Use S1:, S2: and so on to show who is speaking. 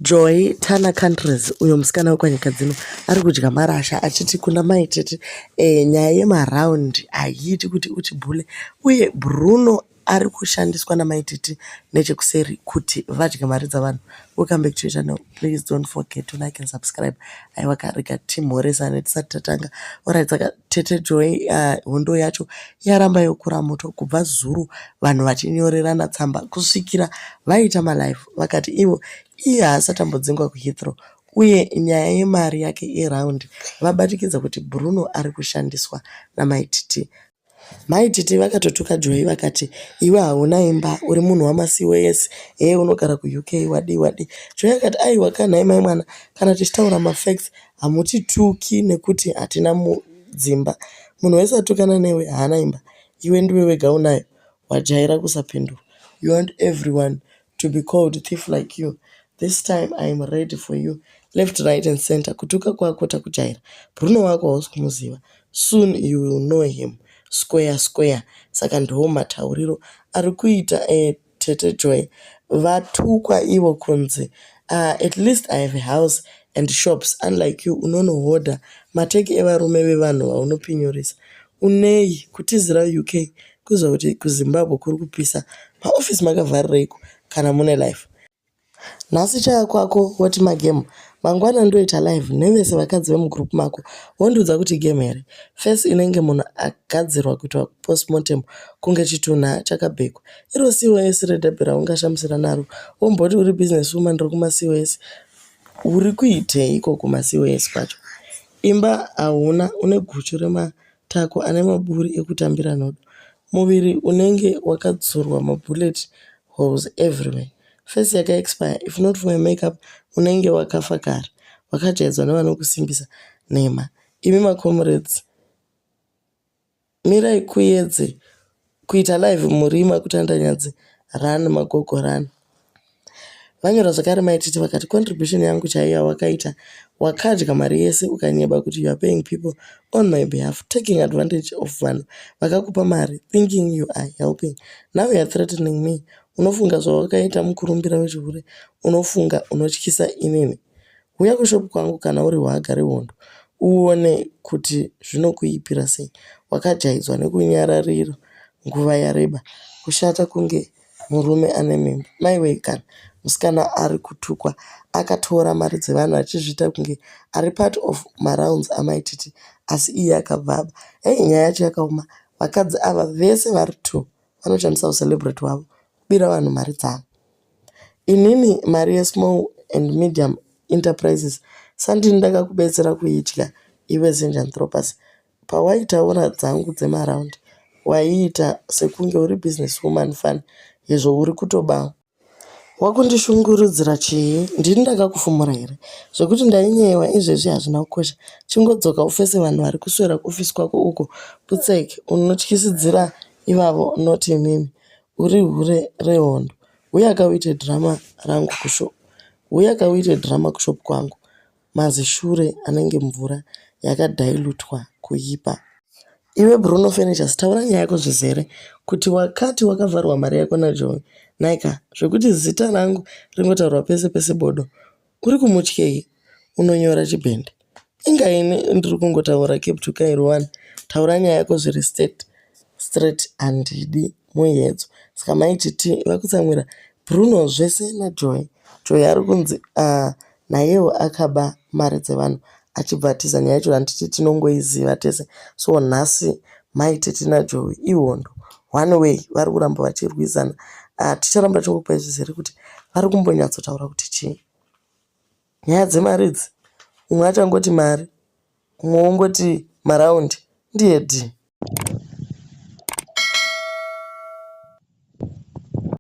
S1: Joy Tana Countries uyo musikana wekwanyika dzino ari kudya marasha achiti kuna mai tete nyaya yemaraundi haiiti kuti utibhule uye Bruno ari kushandiswa namai tete nechekuseri kuti vadye mari dzavanhu. Welcome back to your channel. Please don't forget to like and subscribe. Aiwa karega timhoresane tisati tatanga. Alright, saka tete Joy hondo yacho yaramba yokura moto kubva zuro vanhu vachinyorerana tsamba kusvikira vaita malive vakati ivo iye haasati ambodzingwa kuHeathrow uye nyaya yemari yake yeraundi vabatikidza kuti Bruno ari kushandiswa namai Titi. Mai Titi vakatotuka Joy vakati iwe hauna imba uri munhu wamaCOS hee unogara kuUK wadii wadii. Joy akati aiwa kanhai mai mwana kana tichitaura mafacts hamutituki nekuti hatina dzimba. Munhu wese atukana newe haana imba iwe ndiwe wega unayo wajaira kusapindura. You want everyone to be called thief like you. This time I am ready for you. Left, right and center. Kutuka kwako takujaira. Bruno wako hausi kumuziva. Soon you will know him. Square square. Saka ndo matauriro ari kuita tete Joy. Vatukwa ivo kunzi at least I have a house and shops unlike you unonohodha mateki evarume vevanhu vaunopinyoresa. Unei kutizira UK kuziva kuti kuZimbabwe kuri kupisa. Maofisi makavharireiko kana mune life. Nhasi chaya kwako woti magame mangwana ndoita live nevese vakadzi vemugroup mako wondiudza kuti game here face inenge munhu agadzirwa kuitwa postmortem kunge chitunha chakabhekwa iro COS redhebhe raungashamisira naro womboti uri business woman riri kumaCOS uri kuiteiko kumaCOS kwacho imba hauna une guchu rematako ane maburi ekutambira nhodo muviri unenge wakadzurwa mabullet holes everywhere face yakaexpire if not for your makeup unenge wakafa kare wakajaidzwa nevanokusimbisa nhema imi macomrades mirai kuedze kuita live murima kutanda nyadzi run magogo run vanyora zvakare maititi vakati contribution yangu chaiyo yawakaita wakadya mari yese ukanyeba kuti you are paying people on my behalf taking advantage of vanhu vakakupa mari thinking you are helping now you are threatening me unofunga zvawakaita mukurumbira wechihure unofunga unotyisa inini uya kushop kwangu kana uri hwaga rehondo uone kuti zvinokuipira sei wakajaidzwa nekunyararira nguva yareba kushata kunge murume ane mimba maiwei kana musikana ari kutukwa akatora mari dzevanhu achizviita kunge ari part of marounds amaititi asi iye akabva aba hei nyaya yacho yakaoma vakadzi ava vese vari two vanoshandisa ucelebrity hwavo kubira vanhu mari dzavo inini mari yesmall and medium enterprises sandini ndakakubetsera kuidya iwe zinjanthropus pawaitaura dzangu dzemaraundi waiita sekunge uri business woman fun izvo uri kutobawa wakundishungurudzira chii ndini ndakakufumura here zvekuti ndainyewa izvezvi hazvina kukosha chingodzoka ufese vanhu vari kuswera kuofisi kwako uko putseke unotyisidzira ivavo not inini uri hure rehondo uye akauite dhirama rangu kusho uye akauite dhirama kushop kwangu mazishure anenge mvura yakadhailutwa kuipa iwe Bruno Furnitures taura nyaya yako zvizere kuti wakati wakavharwa mari yako naJoy naika zvekuti zita rangu ringotaurwa pese pese bodo uri kumutyei unonyora chibhende inga ini ndiri kungotaura Cape to Cairo 1 taura nyaya yako zviri straight handidi muyedzo saka maititi vakutsamwira Bruno zvese naJoy Joy ari kunzi naiyewo akaba mari dzevanhu achibva atiza nyaya yacho handiti tinongoiziva tese so nhasi maititi naJoy ihondo one way vari kuramba vachirwisana ticharamba tichingokupai zvizere kuti vari kumbonyatsotaura kuti chii nyaya dzemari idzi umwe achangoti mari umwe wongoti maraundi ndiye d.